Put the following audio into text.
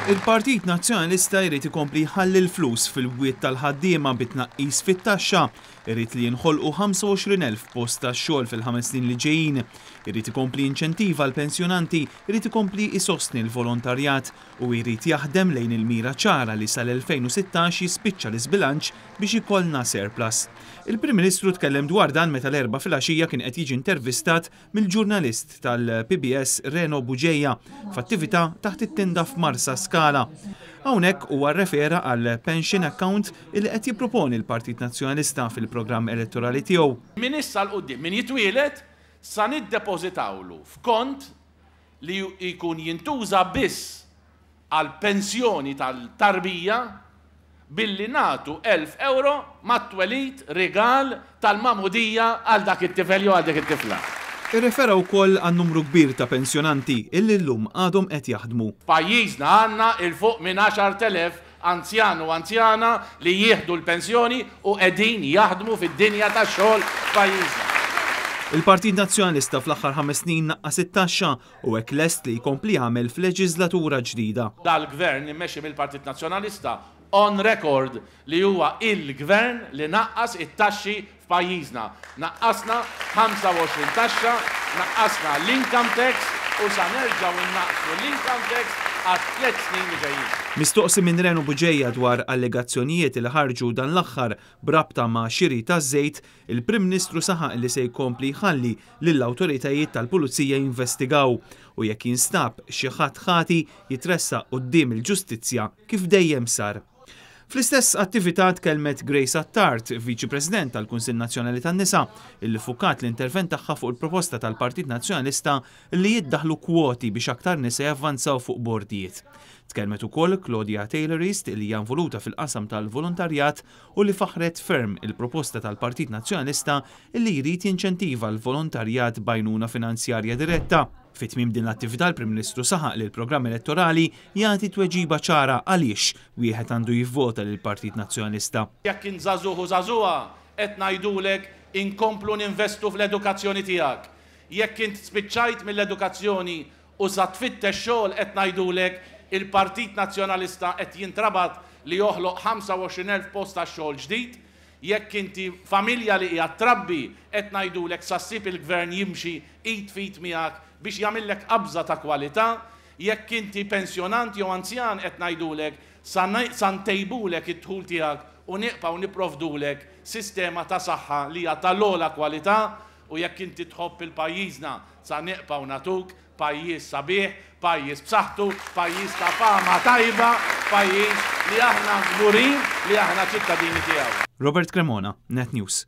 Il-Partit Nazzjonalista jrid ikompli jħalli l-flus fil-bwiet tal-ħaddiema bi tnaqqis fit-taxxa. Irid li jinħolqu 25,000 post tax-xogħol fil-ħames snin li ġejjin. Irid ikompli jinċentiva l-pensjonanti, irid ikompli jsostni l-volontarjat u jrid jaħdem lejn il-mira ċara li sal-2016 jispiċċa l-iżbilanċ biex ikollna surplus. Il-Prim Ministru tkellem dwar dan meta l-Erbgħa filgħaxija kien qed jiġi intervistat mill-ġurnalist tal-PBS Reno Bugeja f'attività taħt it-tinda f'Marsa Scala. Hawnhekk huwa rrefera għal pension account illi qed jipproponi l-Partit Nazzjonalista fil-programm elettorali tiegħu. Minn issa 'l quddiem, min jitwieled sa niddepożitawlu f'kont li jkun jintuża biss għall-pensjoni tal-tarbija billi nagħtu 1,000 ewro mat-twelid rigal tal-magħmudija għal dak it-tifel jew għal dik it-tifla. Irrefera wkoll għan-numru kbir ta' pensjonanti illi llum għadhom qed jaħdmu. F'pajjiżna għandna 'l fuq minn 10,000 anzjan u anzjana li jieħdu l-pensjoni u qegħdin jaħdmu fid-dinja tax-xogħol f'pajjiżna. Il-Partit Nazzjonalista fl-aħħar ħames snin naqqas it-taxxa u hekk lest li jkompli jagħmel f'leġiżlatura ġdida. Dal-Gvern immexxi mill-Partit Nazzjonalista on record li huwa il-Gvern li naqqas it-taxxi f'pajjiżna. Naqqasna 25 taxxa, naqqasna l-income tax u sa nerġgħu nnaqqsu l-income tax għat-tliet snin li ġejjin. Mistoqsi minn Reno Bugeja dwar allegazzjonijiet li ħarġu dan l-aħħar b'rabta ma' xiri ta' żejt, il-Prim Ministru saħaq li se jkompli jħalli lill-awtoritajiet tal-Pulizija jinvestigaw u jekk jinstab xi ħadd ħati jitressaq quddiem il-ġustizzja kif dejjem sar. Fl-istess attività tkellmet Grace Attard, Viċi President tal-Kunsill Nazzjonali tan-Nisa, illi ffukat l-intervent tagħha fuq il-proposta tal-Partit Nazzjonalista li jiddaħħlu kwoti biex aktar nisa javvanzaw fuq bordijiet. Tkellmet ukoll Claudia Taylor East li hija involuta fil-qasam tal-volontarjat u li faħħret ferm il-proposta tal-Partit Nazzjonalista li jrid jinċentiva l-volontarjat b'għajnuna finanzjarja diretta. Fi tmiem din l-attività l-Prim Ministru saħaq li l-programm elettorali jagħti tweġiba ċara għaliex wieħed għandu jivvota lill-Partit Nazzjonalista. Jekk int żagħżugħ u żagħżugħa, qed ngħidulek inkomplu ninvestu fl-edukazzjoni tiegħek. Jekk int spiċċajt mill-edukazzjoni U sa tfittex xogħol qed ngħidulek il-Partit Nazzjonalista qed jintrabat li joħloq 25,000 post tax-xogħol ġdid. Jekk inti familja li qiegħed trabbi qed ngħidulek sa ssib il-Gvern jimxi id f'id miegħek biex jagħmillek qabża ta' kwalità. Jekk inti pensjonant jew anzjan qed ngħidulek sa sa ntejbulek id-dħul tiegħek u niqbgħu nipprovdulek sistema ta' saħħa li hija tal-ogħla kwalità U jekk inti tħobb il-pajjiżna sa neqbgħu nagħtuk pajjiż sabiħ, pajjiż b'saħħtu, pajjiż ta' fama tajba, pajjiż li aħna kburin li aħna ċittadini tiegħu. Robert Cremona, Net News.